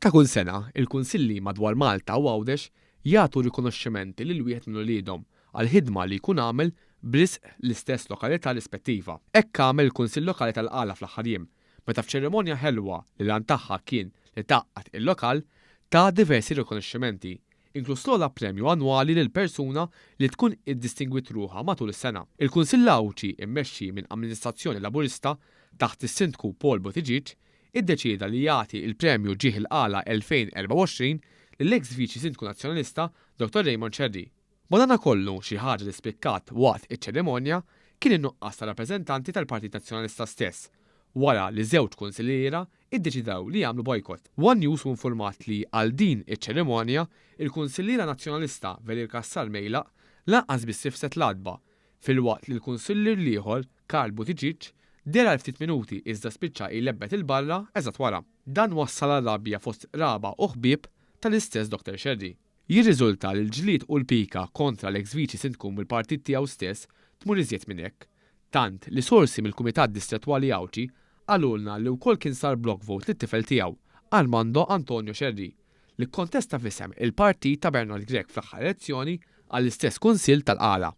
Ta' kull sena, il-Kunsilli madwar Malta u Għawdex jagħtu rikonoxximenti lil wieħed minn uliedhom għall-ħidma li jkun għamel b'risq l-istess lokalità rispettiva. Hekk għamel il-Kunsill Lokali tal-Qala fl-aħħar jiem, meta f'ċerimonja ħelwa li l-għan tagħha kien li tgħaqqad il-lokal, ta diversi rikonoxximenti, inkluż l-ogħla premju annwali lil persuna li tkun iddistingwiet ruħha matul is-sena. Il-Kunsill Għawdxi mmexxi minn amministrazzjoni Laburista taħt is-Sindku Paul Buttigieg iddeċieda li jagħti l-Premju Ġieħ il-Qala 2024 lill-eks Viċi Sindku Nazzjonalista Dottor Raymond Scerri. Madanakollu, xi ħaġa li spikkat waqt iċ-ċerimonja kien in-nuqqas ta' rappreżentanti tal-Partit Nazzjonalista stess, wara li żewġ kunsilliera iddeċidew li jagħmlu bojkott. One News hu infurmat li għal din iċ-ċerimonja, il-kunsilliera Nazzjonalista Velir Cassar Mejlaq lanqas biss rifset l-għatba, filwaqt li l-kunsillier l-ieħor, Karl Buttigieg, deher għal ftit minuti iżda spiċċa jlebbet 'il barra eżatt wara. Dan wassal għal rabja fost qraba u ħbieb tal-istess Doctor Scerri. Jirriżulta li l-ġlied u l-pika kontra l-eks Viċi Sindku mill-partit tiegħu stess tmur iżjed minn hekk, tant li sorsi mill-Kumitat Distrettwali Għawdxi qalulna li wkoll kien sar block vote lit-tifel tiegħu, Armando Antonio Scerri, li kkontesta f'isem il-partit ta' Bernard Grech fl-aħħar elezzjoni għall-istess Kunsill tal-Qala.